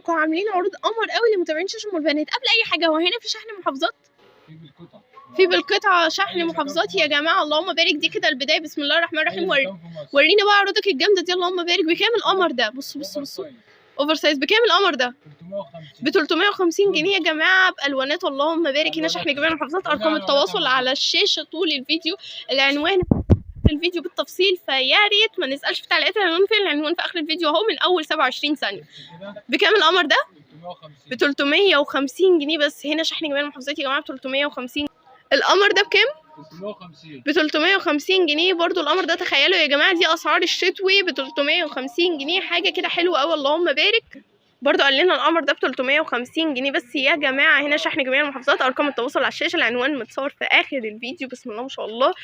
مبارك، وعاملين عروض قمر قوي لمتابعين شاشة ام البنات. قبل اي حاجه، هو هنا في شحن محافظات؟ في بالقطع. في بالقطعه شحن محافظات يا جماعه، اللهم بارك. دي كده البدايه، بسم الله الرحمن الرحيم. ورينا بقى عروضك الجامدة دي، اللهم بارك. بكام القمر ده؟ بصوا بصوا بصوا، oversize. بكام القمر ده؟ 350. ب 350 جنيه يا جماعه، بالوانات، اللهم بارك. هنا شحن جميع المحافظات، ارقام التواصل على الشاشة طول الفيديو، العنوان في الفيديو بالتفصيل، فيا ريت ما نسالش في تعليقات العنوان فين. العنوان في اخر الفيديو اهو من اول 27 ثانية. بكام القمر ده؟ 350. ب 350 جنيه بس. هنا شحن جميع المحافظات يا جماعة ب 350. القمر ده بكام؟ 350. ب 350 جنيه برضو القمر ده. تخيلوا يا جماعة دي اسعار الشتوي ب 350 جنيه، حاجة كده حلوة قوي، اللهم بارك. برضو قال لنا القمر ده ب 350 جنيه بس يا جماعة. هنا شحن جميع المحافظات، ارقام التواصل على الشاشة، العنوان متصور في اخر الفيديو، بسم الله ما شاء الله.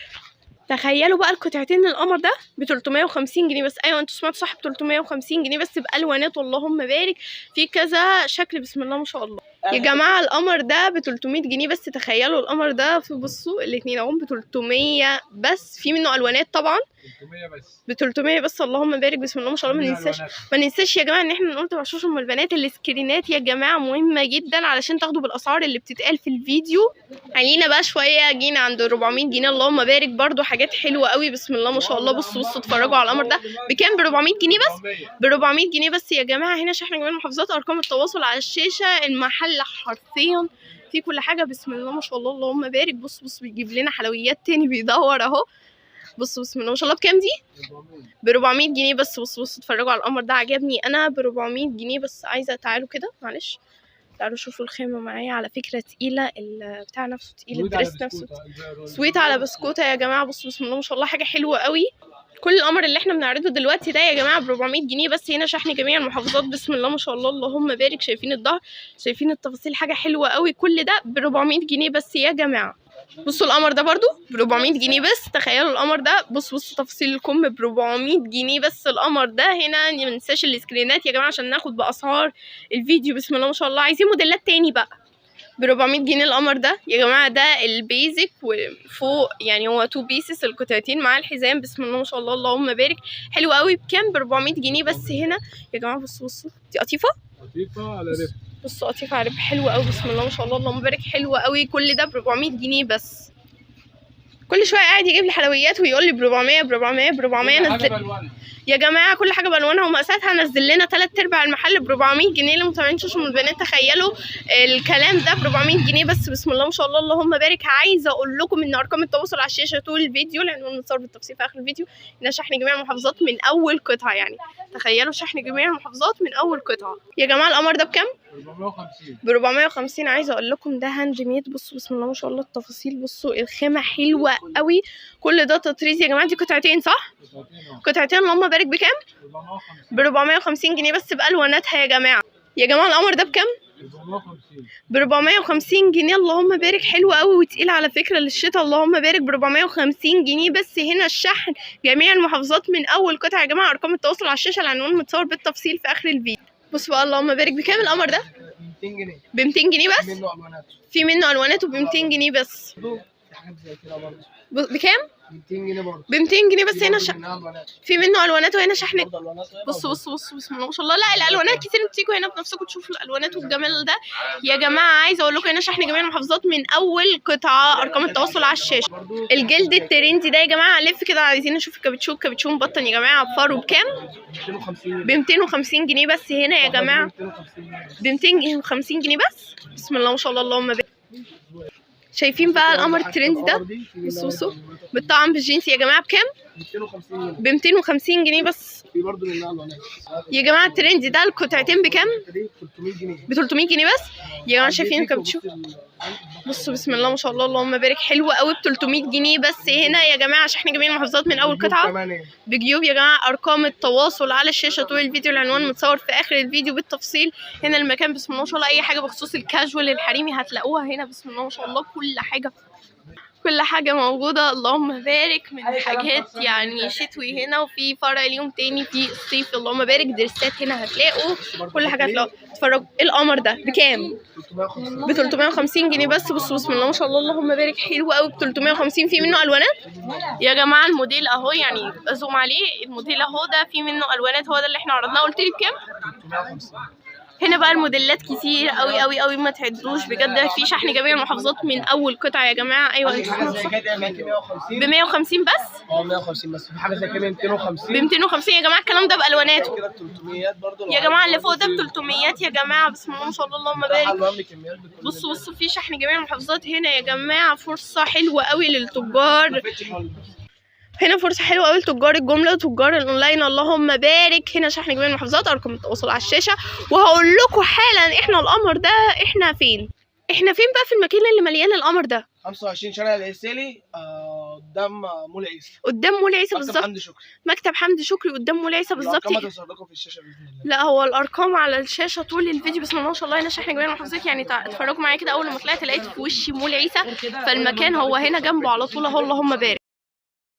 تخيلوا بقى القطعتين القمر ده ب 350 جنيه بس. ايوه انتوا سمعتوا صح، ب 350 جنيه بس، بالوانات، اللهم بارك، في كذا شكل، بسم الله ما شاء الله. يا جماعة القمر ده ب 300 جنيه بس. تخيلوا القمر ده في، بصوا الاثنين اهم ب 300 بس، في منه الوانات طبعا. 300 بس. ب 300 بس، اللهم بارك، بسم الله ما شاء الله. ما ننساش يا جماعة ان احنا نقول تبع شاشة ام البنات. السكرينات يا جماعة مهمة جدا علشان تاخدوا بالاسعار اللي بتتقال في الفيديو. علينا بقى شوية، جينا عند 400 جنيه، اللهم بارك، برضو حاجات حلوة قوي، بسم الله ما شاء الله. بصوا بصوا اتفرجوا على القمر ده بكام؟ ب 400 جنيه بس، ب 400 جنيه بس يا جماعة. هنا شحن جميع المحافظات، ارقام التواصل على الشاشة. المحل حرفيا في كل حاجة، بسم الله ما شاء الله، اللهم بارك. بص بص بيجيب لنا حلويات تاني، بيدور اهو. بصوا بسم الله ما شاء الله. بكام دي؟ ب 400 جنيه بس. بصوا بصوا اتفرجوا على القمر ده، عجبني انا، ب 400 جنيه بس. عايزه تعالوا كده، معلش تعالوا شوفوا الخامة معايا. على فكرة تقيله، البتاع نفسه تقيل، ال dress نفسه sweet على بسكوته يا جماعة. بصوا بسم الله ما شاء الله، حاجة حلوة قوي. كل القمر اللي احنا بنعرضه دلوقتي ده يا جماعة ب 400 جنيه بس. هنا شحن جميع المحافظات، بسم الله ما شاء الله، اللهم بارك. شايفين الظهر، شايفين التفاصيل، حاجة حلوة قوي. كل ده ب 400 جنيه بس يا جماعة. بصوا القمر ده برضو ب 400 جنيه بس. تخيلوا القمر ده، بصوا بصوا تفاصيل الكم، ب 400 جنيه بس القمر ده. هنا ما ننساش السكرينات يا جماعة عشان ناخد باسعار الفيديو، بسم الله ما شاء الله. عايزين موديلات تاني بقى. ب 400 جنيه القمر ده يا جماعة. ده ال basic وفوق، يعني هو two pieces، القطعتين مع الحزام، بسم الله ما شاء الله، اللهم بارك، حلو قوي. بكام؟ ب 400 جنيه بس. هنا يا جماعة بصوا بصوا، دي قطيفة. قطيفة على rib. بصوا قطيفة على rib، حلوة قوي، بسم الله ما شاء الله، اللهم بارك، حلوة قوي. كل ده ب 400 جنيه بس. كل شوية قاعد يجيب لي حلويات ويقول لي ب 400 ب 400 ب 400. نزل يا جماعة كل حاجة بالوانها ومقاساتها. نزل لنا 3/4 المحل ب 400 جنيه لمتابعين شاشة البنات. تخيلوا الكلام ده ب 400 جنيه بس، بسم الله ما شاء الله، اللهم بارك. عايزه اقول لكم ان ارقام التواصل على الشاشة طول الفيديو، لانه متصور بالتفصيل في اخر الفيديو. هنا شحن جميع المحافظات من اول قطعه، يعني تخيلوا شحن جميع المحافظات من اول قطعه يا جماعة. القمر ده بكام؟ 450. ب 450. عايزه اقول لكم ده handmade. بصوا بسم الله ما شاء الله التفاصيل، بصوا الخامة حلوة قوي. كل ده تطريز يا جماعة. دي قطعتين صح؟ قطعتين اه. قطعتين، اللهم بارك. بكام؟ 450. ب 450 جنيه بس بالواناتها يا جماعة. يا جماعة القمر ده بكام؟ 450. ب 450 جنيه، اللهم بارك، حلو قوي وتقيل على فكرة للشتاء، اللهم بارك، ب 450 جنيه بس. هنا الشحن جميع المحافظات من اول قطعه يا جماعة. ارقام التواصل على الشاشة، العنوان متصور بالتفصيل في اخر الفيديو. بصوا بقى اللهم بارك. بكام القمر ده؟ 200 جنيه. ب 200 جنيه بس. منه الوانات. في منه الواناته ب 200 جنيه بس. في حاجات زي كده برضه. بكام؟ 200 جنيه برضه. ب 200 جنيه بس. هنا منها الوانات. في منه الوانات، وهنا شحن. برضه الوانات. بصوا بصوا بصوا، بسم الله ما شاء الله. لا الالوانات كتير، انتوا تيجوا هنا بنفسكم تشوفوا الالوانات والجمال ده يا جماعة. عايزه اقول لكم هنا شحن جميع المحافظات من اول قطعه، ارقام التواصل على الشاشة. الجلد ال trendy ده يا جماعة، لف كده، عايزين نشوف الكابتشو. الكابتشو مبطن يا جماعة بفرو، بكام؟ 250. ب 250 جنيه بس. هنا يا جماعة 250. ب 250 جنيه بس، بسم الله ما شاء الله، اللهم بارك. شايفين بقى القمر ال trendy ده؟ بصوا بصوا، بالطعم بالجينز يا جماعة، بكام؟ 250 جنيه. ب 250 جنيه بس. في برضه منها الوانات. يا جماعة ال trendy ده القطعتين بكام؟ دي 300 جنيه. ب 300 جنيه بس يا جماعة. شايفين الكابتشو؟ بصوا بسم الله ما شاء الله، اللهم بارك، حلوة قوي، ب 300 جنيه بس. هنا يا جماعة شحن جميع المحافظات من اول قطعه. كمان ايه؟ بجيوب يا جماعه. ارقام التواصل على الشاشة طول الفيديو، العنوان متصور في اخر الفيديو بالتفصيل. هنا المكان بسم الله ما شاء الله، اي حاجة بخصوص الكاجوال الحريمي هتلاقوها هنا، بسم الله ما شاء الله. كل حاجة كل حاجة موجودة، اللهم بارك، من حاجات يعني شتوي هنا، وفي فرع اليوم تاني في الصيف، اللهم بارك. درسات هنا هتلاقوا كل حاجة هتلاقوا. اتفرجوا، ايه القمر ده بكام؟ 350. ب 350 جنيه بس. بصوا بسم الله ما شاء الله، اللهم بارك، حلو قوي، ب 350. في منه الوانات يا جماعه. الموديل اهو، يعني zoom عليه، الموديل اهو ده في منه الوانات، هو ده اللي احنا عرضناه. قلت لي بكام؟ 350. هنا بقى الموديلات كتير قوي قوي قوي، ما تعدوش بجد. في شحن جميع المحافظات من اول قطعه يا جماعة. ايوه في حاجة زي كده معاكي 150. ب 150 بس. اه 150 بس. في حاجة زي كده 250. ب 250 يا جماعة. الكلام ده بالواناته كده 300 برضه يا جماعة. اللي فوق ده ب 300 يا جماعة، بسم الله ما شاء الله اللهم بارك. الوان بكميات بكل. بصوا بصوا، في شحن جميع المحافظات هنا يا جماعة. فرصة حلوة قوي للتجار هنا، فرصة حلوة قوي لتجار الجملة وتجار الاونلاين، اللهم بارك. هنا شحن جميع المحافظات، ارقام التواصل على الشاشة. وهقول لكم حالا احنا القمر ده احنا فين، احنا فين بقى في المكان اللي مليان القمر ده. 25 شارع العسيلي، قدام مول عيسى. قدام مول عيسى مكتب بالظبط. حمدي شكري. مكتب حمدي شكري قدام مول عيسى بالظبط. الارقام هتظهر لكم في الشاشة باذن الله. لا هو الارقام على الشاشة طول الفيديو. بسم الله ما شاء الله، هنا شحن جميع المحافظات. يعني اتفرجوا معايا كده، اول ما طلعت لقيت في وشي مول عيسى، فالمكان هو هنا جنبه على طول اهو، اللهم بارك.